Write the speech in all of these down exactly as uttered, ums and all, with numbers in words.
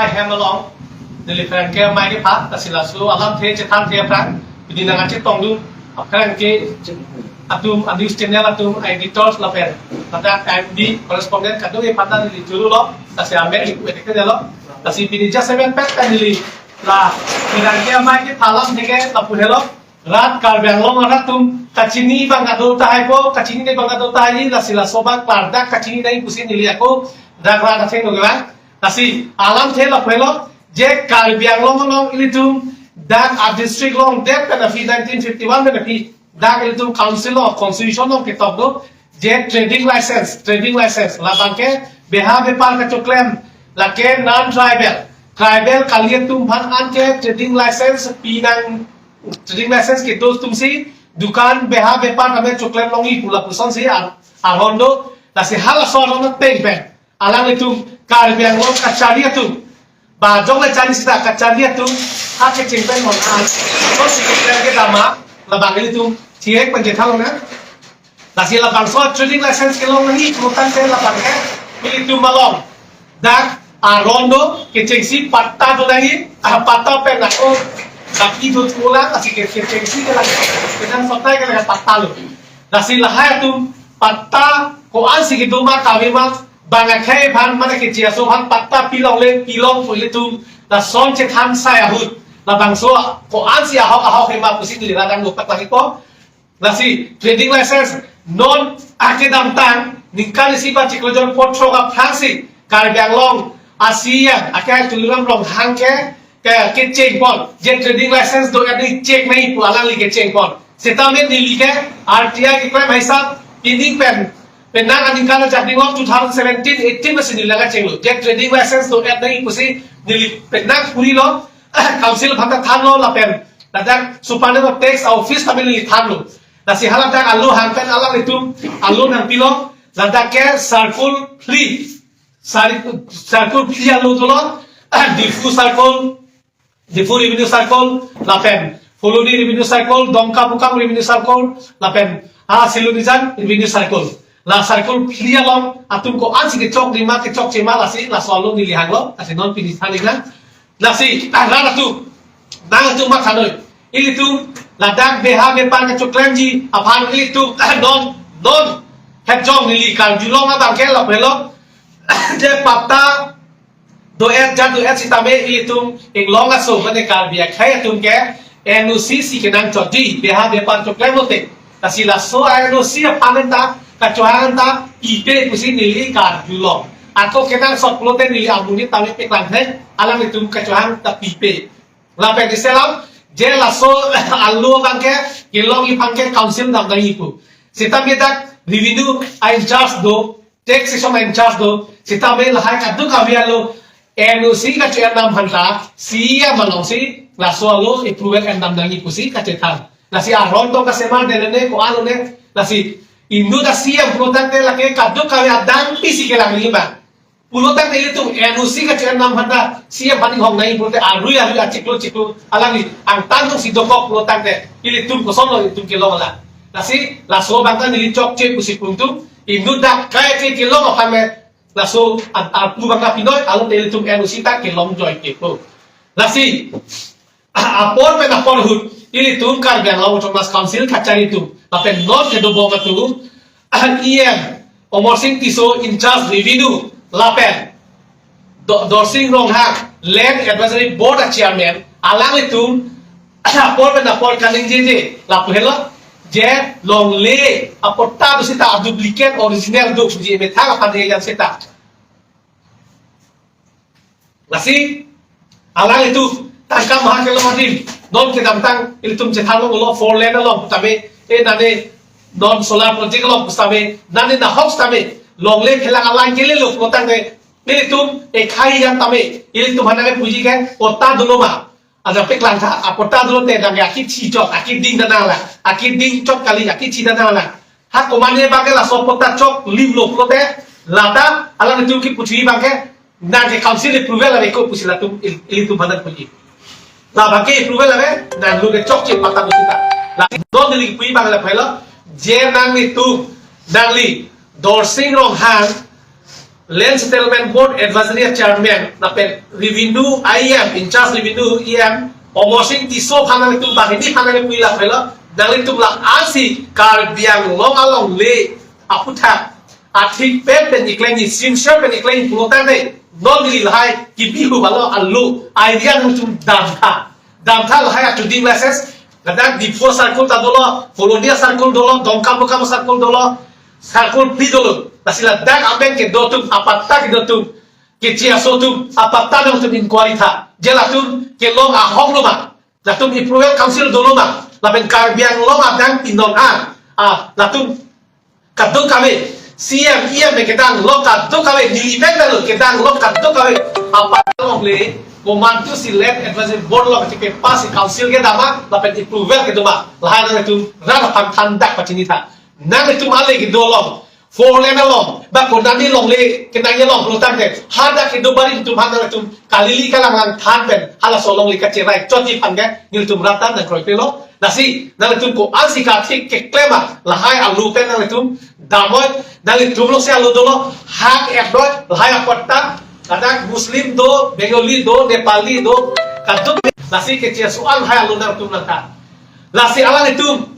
Hem along, neli pherangke amei kepha, lasi laso alamthe chethan the aphrang, pini nangkachetongdun aphrangke atum, a news channel atum, editors lapen, ladak M D correspondent kadokave aphan ta neli churu lo, lasi amen iku etik lo, lasi pini jasemen pet pen neli la pherangke amei kepha alamthe ke lapu helo. Rat Karbi Anglong arat atum kachini abang kadokave tahai po, kachinine abang kadokave tahai, lasi laso abang klardak kachini nangji pusi neli ako dak rat athengno kevang. Lasi alamthe lapu helo, je Karbi Anglong along ilitum dak a district along det pen aphi, nineteen fifty-one pen aphi dak ilitum council along, constitution along ketok do, je trading license, trading license labang ke beha bepar kachoklem, lake non tribal, tribal kali atum aphan anke trading license pinang, trading license kedo atumsi dukan beha bepar kami choklem longji pu lapusonsi ar-, aron do. Lasi halaso aron ateng pen alanglitum Karbi Anglong kachari atum, ba jongle chari sita kachari atum, ha kecheng pen mon an, so si keklem kedam ma, labang ilitum thiek pen chethan lonang. Lasi labangso trading license kelong nangji pulotangte labang ke ilitum along dak aron do, kechengsi patta do nangji, ah, patta pen ako daki do tulang, lasi ke-, kechengsi kelang, kedam sotai kelang patta lo. Lasi lahai atum patta ko-ansi kedo ma kave ma, bang akhei aphan mane keche aso aphan patta pilongle, pilong pu ilitum lason chethan sai ahut, labangso ko-ansi ahok ahok hema pusi neli rat angno paklangpo. Lasi trading license non akedamtang ningkan isi bar chiklo jon phongo throk aphrangsi Karbi Anglong a C E M ake Tuliram Ronghang ke, ke, kecheng pon, je trading license do-et nangji, chek nangji pu alangli kecheng pon. Sitame neli ke R T I keklem ahisap, pining pen, penang aningkan ajak ninglong two thousand seventeen eighteen masi neli lang kachenglo, je trading license do-et nangji pusi neli penang puri lo, council aphan ta thanlo lapen ladak Superintendent of Tax office ta neli thanlo. Lasi haladak alo hang pen alanglitum alo nangpilo, ladak ke circle phli, sari, circle phli alo dolo, Diphu circle, Diphu Revenue Circle, lapen Phuloni Revenue Circle, Dongkamukam Revenue Circle, lapen, ah, Silonijan Revenue Circle. La circle phli along atum ko-ansi kechok dima, kechokche ma, lasi laso alo neli hanglo, lasi non pini than iklang. Lasi, ah, rat atum, nangtum mathanoi. Ilitum ladak beha bepar kachoklemji aphan ilitum, ah, non, non hetjong neli karjulong abang ke lapu helo, je patta do-et, ja do-et sitame ilitum inglong aso mane Karbi akhei atum ke N O C si kenangchotji, beha bepar choklem lote. Lasi laso a N O C aphan ta kachohang ta pipe pusi neli karjulong. Ako kenangsot pulote neli amonit tame peklangthe, alanglitum kachohang ta pipe. Lapen isi alam, je laso alo abang ke kelongji aphan ke council dam nangji pu. Sitame dak revenue a in charge do, taxation a in charge do, sitame lahai kadokave alo N O C kacho-en dam aphan ta C E M alongsi laso alo approval en dam nangji pusi kachethan. Lasi aron tong kasemar dele ne ko-an lone, lasi inut a C E M pulotangte lake kadokave adang pisi kelang lima. Pulotangte ilitum N O C kacho-en dam aphan ta C E M aphan inghong nangji pulote arui arui achiklo chiklo alangli angtan tongsi dokok pulotangte ilitum kosonlo ilitum kelong alam. Lasi laso abang ta neli chokche pusi pu ilitum, inut dak kai ke kelong aphan me laso a, a, pu abang ta pinoi, alote ilitum N O C ta kelong joike po. Lasi apor pen apor ahut ilitum Karbi Anglong Autonomous Council kachari atum lapen non kedobom atum, E M Amarsing Tisso in charge revenue lapen Do-, Dorsing Ronghang Land Advisory Board a chairman, alanglitum apor pen apor kaningjeje lapu helo, je longle apatta do sita a duplicate original do puji methang aphan dia jam sita. Lasi alanglitum tangka maha kelong adim, non kedamtang ilitum chethan longlo four lane along tame, e nane non solar project along tame, nane nahok tame longle phelang alang kelelo pulotangte ilitum ekhai jam tame ilitum aphan nangkepuji ke patta dolo ma. Ajak peklang tha, apatta dolote nangke akithi chok, akiding ta nanglang, akiding chok kali, akithi ta nanglang. Ha komatne abang ke laso patta choklimlo pulote, lata alanglitum kipuji abang ke nangke council approval ave ko pusi latum il-, ilitum aphan nangpuji. Labang ke approval ave, nanglo ke chokche patta do sita. La non neli kipuji abang lapu helo, je nanglitum, nangli Dorsing Ronghang Land Settlement Board Advisory Chairman lapen Revenue E M, in charge Revenue E M Amarsing Tisso aphan nanglitum banghini aphan nangpui lak pelo, nanglitum la ansi Karbi Anglong alongle aphuthak athik pet pen ikleng, sincere pen ikleng pulo tangte, non neli lahai kebi hu balo alu idea nangtum damtha. Damtha lahai a-trading license, ladak Diphu circle ta dolo, Kolonia circle dolo, Dongkamukam circle dolo, circle phli dolo. Lasi ladak amen kedo atum, apatta kedo atum, keche aso atum, apatta nangtum inquiry tha. Je latum kelong ahong lo ma, latum approval council dolo ma, lapen Karbi Anglong adang pinon an, ah, latum kadokave, C M, E M kedang lo kadokave, neli pen lo kedang lo kadokave. Apa alongle, komantu si Land Advisory Board lo kachepass si council kedam ma, lapen approval kedo ma, lahai nanglitum rat aphan thandak pachini tha. Nanglitum ale kedo along, four lane along, ba konani longle kenangji along pulo tangte, hadak kedo barim atum aphan nanglitum kalili kalanglang than pen halaso alongle kacherai chotji aphan ke nelitum rat aphan nangkroikre lo. Lasi nanglitum ko-ansi kathik keklem ma, lahai alu pen nanglitum damnoi, nanglitum alongsi alu dolo, hak-et noi, lahai apatta, ladak Muslim do, Bengali do, Nepali do, kaduk, lasi keche aso an lahai alu nangtum nangthan. Lasi alanglitum,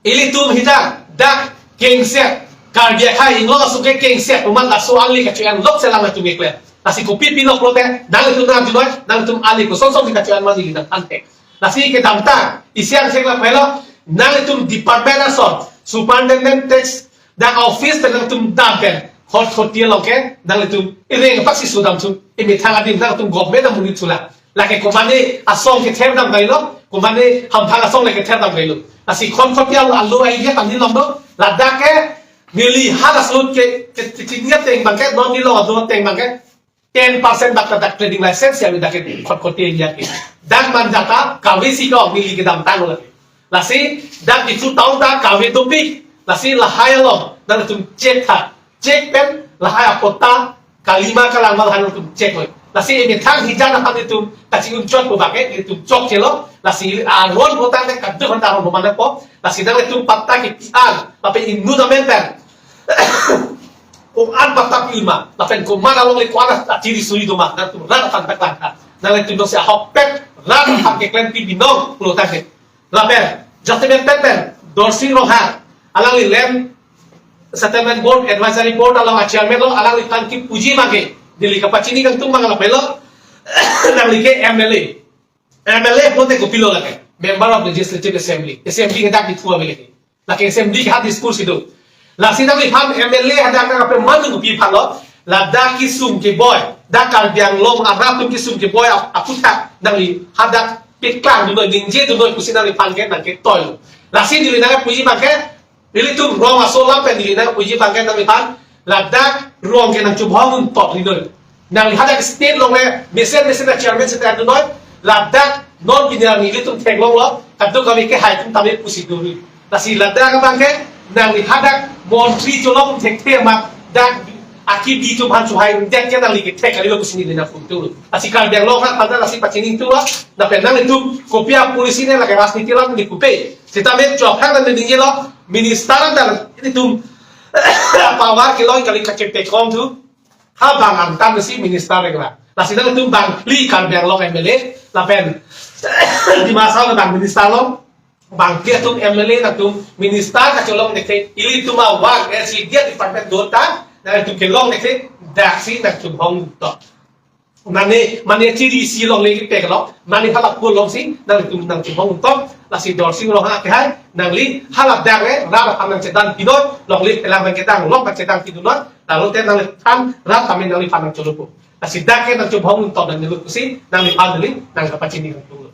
ilitum hidak, dak kengset, Karbi akhei inglong aso ke kengset, umat laso ali kacho-en lok selang atum iklet. Lasi kopi pilok lote, nanglitum nangdunoi, nanglitum ali kosonson si kacho-en ma neli nangthan thek. Lasi kedamtang, isi angthek lak pelo, nanglitum department ason, superintendent tax, dak office ta nanglitum dam pen, khot khoti along ke, nanglitum ireng paksi sudam su, imethang adim nanglitum government amonit sulang. Lake komane asong kether dam kailo, komane hamphang asong le kether dam kailo. Lasi khon khoti alu alu ai dia tangni lom do, ladak ke, neli halaso ke, ke, ke chingnya teng bangke, non neli lo adu teng bangke, ten percent bak ladak trading license ya, ladak ke khot khoti ya ke. Dak man jata, kave si ko, neli kedamtang lo lake. Lasi, dak Diphu town ta kave dopik. Lasi lahai along, nangtum check tha. Check pen, lahai apatta, kali ma kalang ma lahai nangtum check noi. Lasi imethang hijan aphan itum, kachingchot ko bangke, itum chokche lo. Lasi aron botang ne kaduk han aron boman po. Lasi nanglitum patta kepi-an, lapen inut amen pen. Ko-an patta pi-un ma, lapen komat alongle ko-an achiri suri do ma, nangtum rat aphan paklang tha. Nanglitum dongsi ahokpet, rat aphan keklempi binong pulo tangte. Lapen, jasemet pen pen, Dorsing Ronghang, alangli Land Settlement Board, Advisory Board along a-chairman lo, alangliphan kipuji abangke, neli kapachini kangtung abang lapen lo, nangli ke M L A. M L A pulote kopilo lake, Member of Legislative Assembly. Assembly ke dak Diphu ave lake. Lake assembly ke ha Dispur si do. Lasi nangliphan M L A hadak nangpemandung kopi aphan lo, ladak kesung keboi, dak Karbi Anglong arat atum kesung keboi ap-, aphuthak nangli hadak paklang dunnoi, ningje dunnoi pusi nangliphan ke nangketoi lo. Lasi neli nangpuji abangke, ilitum rong aso lam pen neli nangpuji abangke nangliphan, ladak rong ke nangchobhong untot rinoi. Nangli hadak state along le mesen mesen a-chairman seta dunnoi, ladak non pini nangli ilitum theklong lo, kadokave ke hai atum tame pusi duri. Lasi ladak abangke, nangli hadak montri cholong thekthe ma, dak akibi atum aphan suhai dak ke nangli kethek kali lo pusi neli nangpum tu. Lasi Karbi Anglong aphan lasi pachini tu lo, lapen nanglitum kopi a-policy ne lake rajniti alam neli kupe. Seta me chok hang nangli ningje lo, minister dan ilitum power kelong kali kachepekong tu. Ha bang angtan si minister ke ba. Lasi nangtum bang phli Karbi Anglong M L A, lapen Dima Hasao bang minister lo, bang phli atum M L A nangtum minister kacholong neke, ilitum a-one S C D department do ta, nangtum kelong neke, daksi nangtum hong to. Mane, mane chiri si longle kepek lo, mane hala pul alongsi, nangtum nangtum hong to, lasi Dorsing Ronghang ke hai, nangli hala dak le, rat aphan nangchedan pinoi, longle phelang nangkedang, long nangchedan pinoi, lalu te nangliphan rat tame nangliphan nangcholopo. Lasi dak ke nangchobhong untot nangli pusi, nangliphan neli nangkapachini nangtung lo.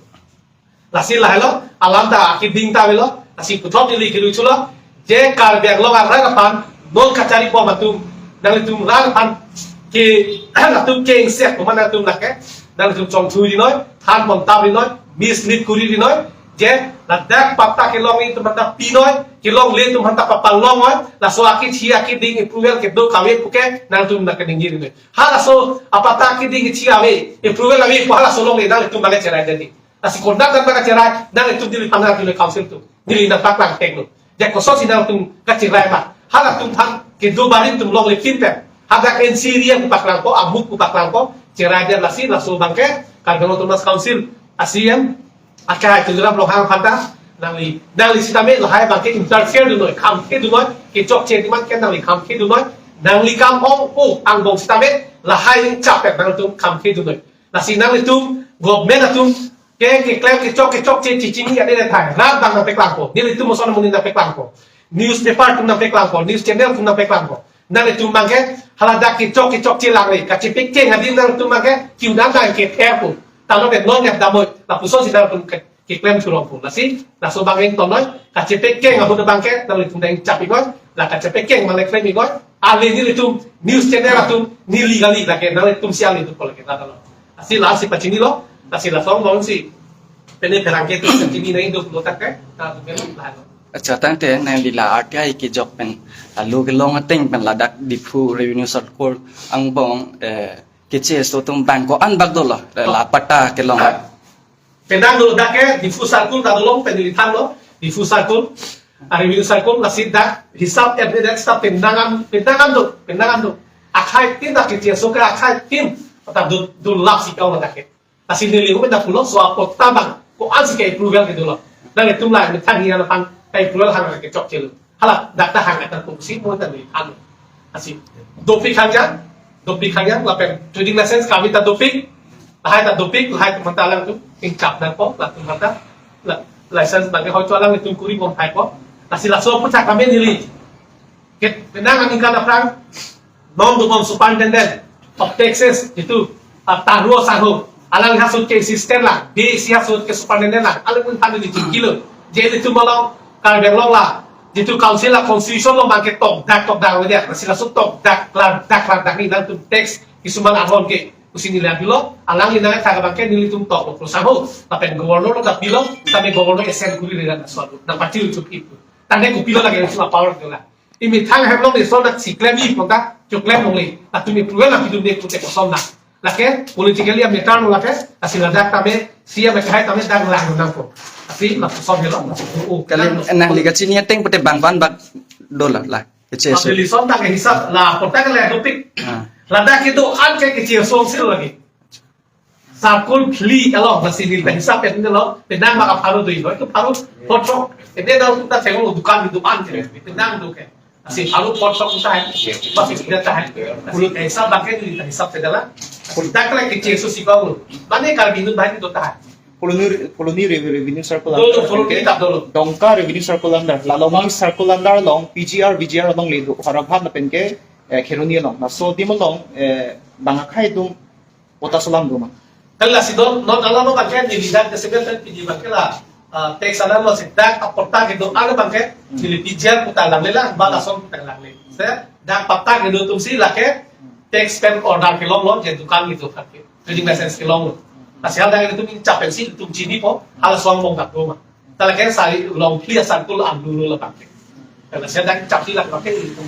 Lasi lahelo, alam ta akeding ta avelo, lasi puthot neli kilu chulo, je Karbi Anglong arat aphan, non kachari bom atum, nanglitum rat aphan, ke, atum ke ingsek, komat atum lake, nanglitum chongthui rinoi, than bom tap rinoi, mislead kuri rinoi, je, ladak patta kelong itum patta pinoi, kelongle atum patta papalong noi, laso akethi akeding approval kedo kave puke, nangtum nangkaningje rinoi. Halaso apatta akeding kethi ave, approval ave pu halaso longle nangtum bang cherai jadi. Lasi konat dan bang cherai, nangtum neli pangna neli council atum, neli nangpaklang thek lo. Dia kosonsi nangtum kacherai ma. Halatum aphan kedo barim atum longle pin pen. Hadak N C area pu paklangpo, amuk pu paklangpo, cherai dia lasi, laso abangke, Karbi Anglong Autonomous Council, a C E M, akai Tuliram Ronghang aphanta, nangli, nangli sitame lahai abangke interfere dunnoi, khamkhe dunnoi, kechokche demand ke nangli khamkhe dunnoi, nangli kam ong, o, angbong sitame, lahai chapek nangtum khamkhe dunnoi. Lasi nanglitum, government atum, ke, keklem kechok, kechokche, chechini adet athai, rat abang nangpeklangpo, nelitum ason amonit nangpeklangpo, newspaper atum nangpeklangpo, news channel atum nangpeklangpo. Nanglitum abangke, haladak kechok, kechokche langle, kachepekeng adim nanglitum abangke, kiu dam dam ke pher pu. Talo ke non yak damoi, lapuson si nanglitum ke, keklem churong pu. Lasi, laso abang ingtonnoi, kachepekeng ahut abangke, nanglitum dang chap-iknoi, la kachepekeng male klem-iknoi, ale nelitum, news channel atum, neli kali lake, nanglitum si ale tu pol ke, la talo. Lasi, lasi pachinilo, lasi lason longsi, pene pherangke atum, chini nangduk lo tak ke, nangtum ke, la lo. Acha, tangte nangli la R T I kejok pen, lalu kelong ateng pen ladak Diphu Revenue Circle angbong, eh, keche aso atum abang ko-an bak dolo, eh, la patta kelong. Penang dolo dak ke Diphu Circle ta dolo, pen neli thanlo, Diphu Circle, a Revenue Circle, lasi dak hisap address ta penang an, penang an do, penang an do. Akhai tin dak keche aso ke akhai tin, ta do, do lap si kau dak ke. Lasi neli hum dak pulo, so apot tabang, ko-an si ke approval ke dolo. Nanglitum la, methang hian aphan, ke approval hang ke chokchelo. Hala, dak ta hang atan kum si, mo atan ni, ano. Lasi, dopik hangjang, dopik hangjang, lapen trading license kami ta dopik, lahai ta dopik, lahai atum ta alangtum, ingchap nangpo, latum ta, la, license abangke hoi to alangtum kuri bom thaipo. Lasi laso aphuthak kami neli. Ket, penang aningkan aphrang, non dukon superintendent of taxes itu, ah, Taro Sarho. Alang hasut ke assistant lang, B C hasut ke superintendent lang, alang pun tadi di kilo. Jadi itu malam, Karbi Anglong la, itu council la constitution lo abangke tokdak, tokdak aja, masih langsung tokdak, klardak, klardak ni nangtum tax, kisuman ahon ke, kusi neli apilo, alang ni nang thak abangke nelitum tok lo, Sarho, lapen governor lo kapilo, kami governor esen kuri le dan asal, nangpachil cukup itu. Tangke kopilo lagi, cuma power itu lah. Imethang hem long ni so dak si klem-i pon ta, choklem longle. Latum approval la pidun de pute koson na. Lake, politically a matter lo lake, lasi ladak tame, si a makai tame dak lang nangpo. Lasi, lapuson helo, lasi, o, o, kali, nang, nangli kachini ateng pute bang van bak dolo la. Keche aso. Lasi lison dak hisap, la, pota ke la dopik. Ah. Ladak kedo-an ke keche aso sel lagi. Circle phli along, lasi neli ta hisap pen lo, penang bak pharo do-iknoi, itu pharo, photo, ede nangtum ta thenglo dukan, dukan ke, penang do ke. Lasi pharo photo ta hai, bas itu ta hai. Lasi hisap abangke neli ta hisap ke dala. Dak le keche aso si kau. Mane Karbi Anglong bahai do ta hai. Phuloni, Phuloni Rev-, Revenue Circle dolo, under, Phuloni ke, ta dolo. Dongka Revenue Circle under, Lalomai Circle under along, P G R, V G R along le do, Harabhat lapen ke, eh, Kheroni along. Laso adim along, eh, bang akhai atum, pota aso alam do ma? Kali lasi do, non alam abangke, neli dak ke seven ten P G abangke la, ah, tax alam lo si dak, a pota kedo-an abangke, neli P G R pota langle lang, bak ason pota langle. Se, dak pota kedo atum si lake, tax pen order kelong lo, je dukan kedo abangke. Trading license kelong lo. Lasi hal dak itum ingchap pensi itum chinipo, halaso angbong dak do ma. Ta lake sari long phli asar kul anglu lo abangke. Lasi dak ingchap si lake abangke itum.